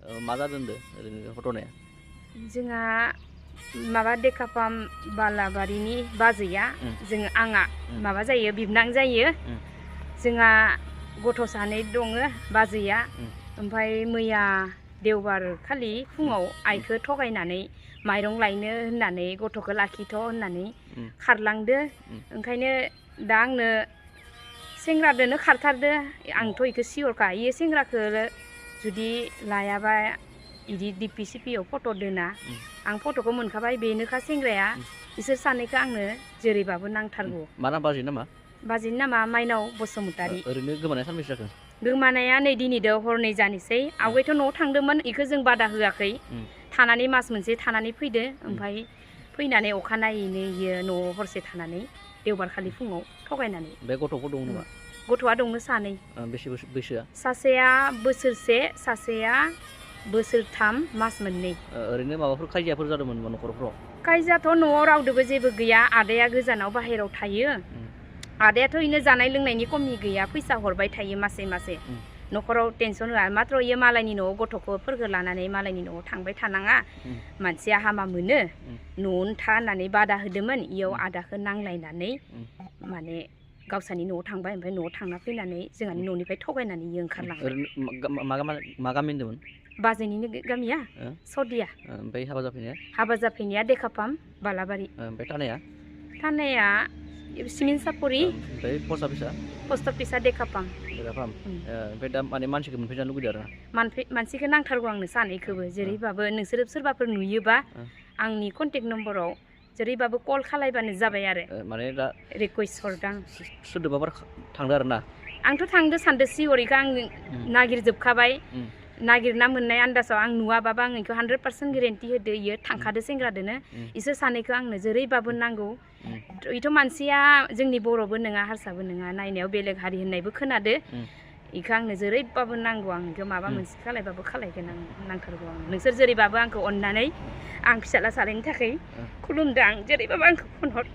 मा जादों होनदो ओरैनो घटनाया? जोंहा माबा डेकापाम बालाबारिनि बाजैया आंहा माबा जायो बिबनां जायो। जोंहा गथ' सानै दङ बाजैया। ओमफ्राय मैया देवबार खालि फुङाव आइखौ थगायनानै माइरं लायनो होननानै गथ'खौ लाखिथ' होननानै खारलांदो। ओंखायनो दा आंनो सेंग्रादोनो खारथारदो। आंथ' इखौ सियरखा इयो सेंग्राखौ जुदि लायाबा इदि डिपि सिपियाव फट' दोना। आं फट'खौ मोनखाबाय बेनोखा सेंग्राया। इसोर सानैखौ आंनो जेरैबाबो नांथारगौ। मा नाम बाजैनि नामा? बाजैनि नामा माइनाव बसुमतारी। ओरैनो गोमानाया सानबेसे जाखो? गोमानाया नै दिनैदो हरनै जानोसै। आवगायथ' न'आव थांदोंमोन इखौ जों बादा होआखै। थानानै मास मोनसे थानानै फैदो। ओमफ्राय फैनानै अखानायैनो इयो न'आव हरसे थानानै देवबारखालि फुङाव थगायनानै। बे गथ'फोर दङ नामा? गथ'आ दङ सानै। बेसे बैसोआ? सासेया बोसोरसे, सासेया बोसोरथाम मास मोननै। ओरैनो माबाफोर खायजियाफोर जादोंमोन नामा न'खरफ्राव? खायजियाथ' न'आव रावदोबो जेबो गैया। आदाया गोजानाव बाहेरायाव थायो। आदायाथ' इनो जानाय लोंनायनि खमि गैया, फैसा हरबाय थायो मासे मासे। न'खराव टेनसन होआ, मात्र इयो मालायनि न'आव गथ'फोरखौ लानानै मालायनि न'आव थांबाय थानाङा। मानसिया हामा मोनो, न'आवनो था होननानै बादा होदोंमोन। इयाव आदाखौ नांलायनानै माने गावसानि न'आव थांबाय। ओमफ्राय न'आव थांना फैनानै जोंहानि न'निफ्राय थगायनानै इयो ओंखारलांबाय। मा गामि होनदोंमोन? बाजैनिनो गामिया सदिया। ओमफ्राय हाबा जाफैनाया? हाबा जाफैनाया डेकापाम बालाबारि। ओमफ्राय थानाया? थानाया सिमेन्ट सापरि। ओमफ्राय पस्ट अफिसा? पस्ट अफिसा डेकापाम। डेकापाम। ओमफ्राय दा माने मानसिखौ मोनफैजानो लुगैदों आरो? मानसिखौ नांथारगौ आंनो सानैखौबो। जेरैबाबो नोंसोरो सोरबाफोर नुयोबा आंनि कन्टेक्ट नम्बराव जेरैबाबो कल खालायबानो जाबाय आरो। माने दा रिकुवेस्ट हरदां। सोरदोबाफोर थांदो आरो ना? आंथ' थांदो सानदो सियरिखौ आं नागिरजोबखाबाय। नागिरना मोननाय आन्दाजाव आं नुवाबाबो आं इखौ 100% गेरेन्टि होदो इयो थांखादो सेंग्रादोनो। इसोर सानैखौ आंनो जेरैबाबो नांगौ। इथ' मानसिया जोंनि बर'बो नङा हारसाबो नङा, नायनायाव बेलेग हारि होननायबो खोनादो। इखौ आंनो जेरैबाबो नांगौ। आं इखौ माबा मोनसे खालायबाबो खालायगोन, आं नांथारगौ आंनो। नोंसोर जेरैबाबो आंखौ अननानै आं फिसाला सालायनो थाखाय खुलुमदो। आं जेरैबाबो आंखौ फन हर।